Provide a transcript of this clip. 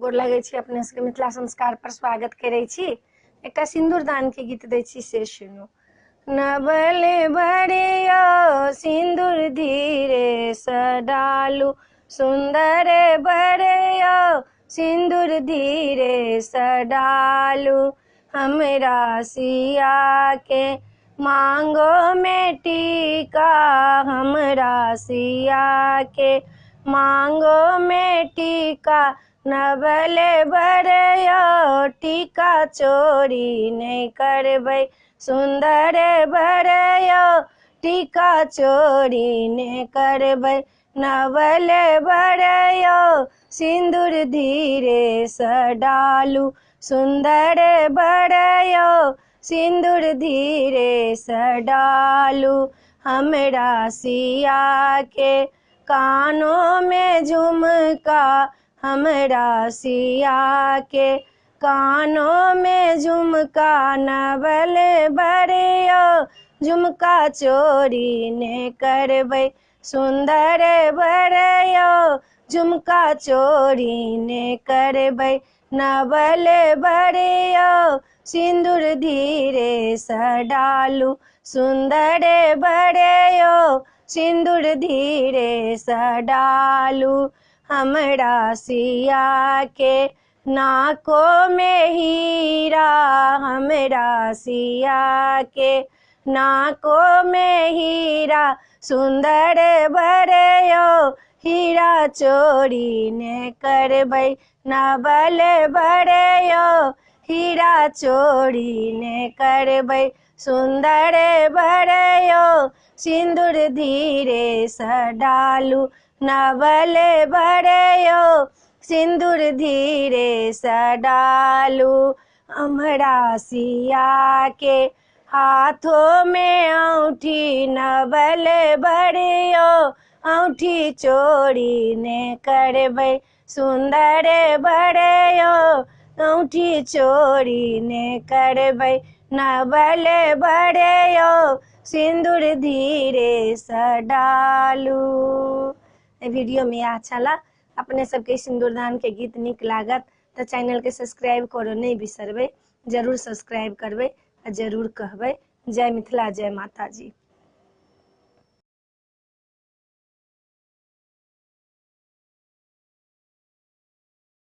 गोर लगै छी अपने सबके, मिथिला संस्कार पर स्वागत करै छी। एकटा सिन्दूरदान के गीत दै छी, से सुनू। नबल बरियो सिन्दूर धीरे स डालू, सुन्दर बरियो सिन्दूर धीरे स डालू। हमरा सिया के मांगो में टीका, हमरा सिया के मांगो में टीका। नबल बरयो टीका चोरी नहीं करबै, सुन्दर बरयो टीका चोरी नहीं करबै। नबल बरयो सिन्दूर धीरे स डालू, सुन्दर बरयो सिन्दूर धीरे स डालू। हमरा सिया के कानों में झुमका, हमरा सिया के कानों में झुमका। नबल बरयो झुमका चोरी ने करबै, सुन्दर बरयो झुमका चोरी ने करबै। नबल बरयो सिन्दूर धीरे स डालू, सुन्दर बरयो सिन्दूर धीरे स डालू। हमरा सिया के नाको में हीरा, हमरा सिया के नाको में हीरा। सुन्दर बरयो हीरा चोरी ने करबै, नबल बरयो हीरा चोरी ने करबै। सुन्दर बरयो सिन्दूर धीरे स डालू, नबल बरयो सिन्दूर धीरे स डालू। हमरा सिया के हाथों में औंठी, नबल बरयो औंठी चोरी ने करबै। सुन्दर बरयो औंठी चोरी ने करबै, नबल बरयो सिन्दूर धीरे स डालू। एहि वीडियो में इएह छला। अपने सबके सिन्दूरदान के गीत नीक लागत तऽ चैनल के सब्सक्राइब करऽ नहि बिसरबै, जरूर सब्सक्राइब करबै आ जरूर कहबै। जय मिथिला, जय माता जी।